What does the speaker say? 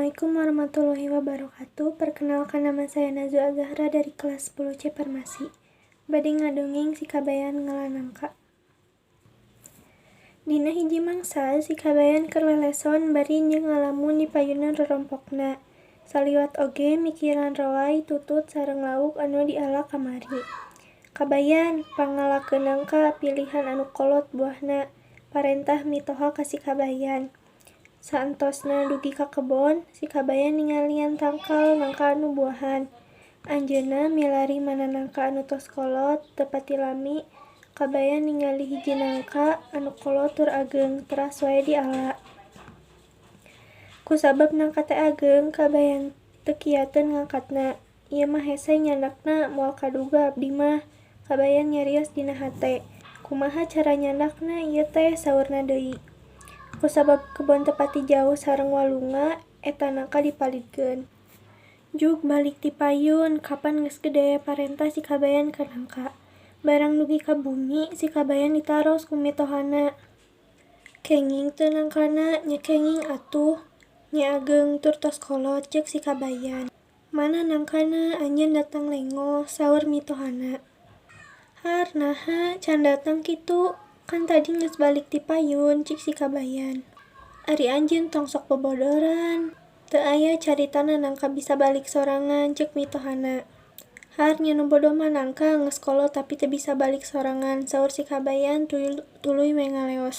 Assalamualaikum warahmatullahi wabarakatuh. Perkenalkan, nama saya Nazwa Azahra dari kelas 10C Farmasi. Bade ngadongeng si Kabayan ngala nangka. Dina hiji mangsa, si Kabayan keur leleson bari jeung ngalamun di payunan rorompokna. Saliwat oge mikiran roay, tutut sareng lauk anu diala kamari. "Kabayan, pangalakeun nangka pilihan anu kolot buahna," parentah mitoha ka si Kabayan. Saentosna dugi ka kebon, si Kabayan ningalian tangkal nangka anu buahan. Anjeunna milari mana nangka anu tos kolot. Teu pati lami, Kabayan ningali hiji nangka anu kolot tur ageung, teras wae diala. Kusabab nangka teh ageung, Kabayan teu kiateun ngangkatna. "Ieu mah hese nyandakna, moal kaduga abdi mah," Kabayan nyarios dina hate. "Kumaha cara nyandakna ieu teh?" saurna deui. Kusabab kebon teu pati jauh sareng walunga, eta nangka dipalidkeun. "Jug balik ti payun, kapan geus gede," parentah si Kabayan ka nangka. Barang dugi ka bumi, si Kabayan ditaros ku mitohana. "Kenging teu nangkana?" "Nya kenging atuh, nya ageung tur tos kolot," ceuk si Kabayan. "Mana nangkana, anjeun datang lengoh," saur mitohana. "Har, naha can datang kitu? Kan tadi geus balik ti payun," ceuk si Kabayan. "Ari anjeun tong sok bobodoran, teu aya caritana nangka bisa balik sorangan," ceuk mitohana. "Har, nya nu bodoh mah nangka, geus kolot tapi teu bisa balik sorangan," saur si Kabayan tuluy we ngaleos.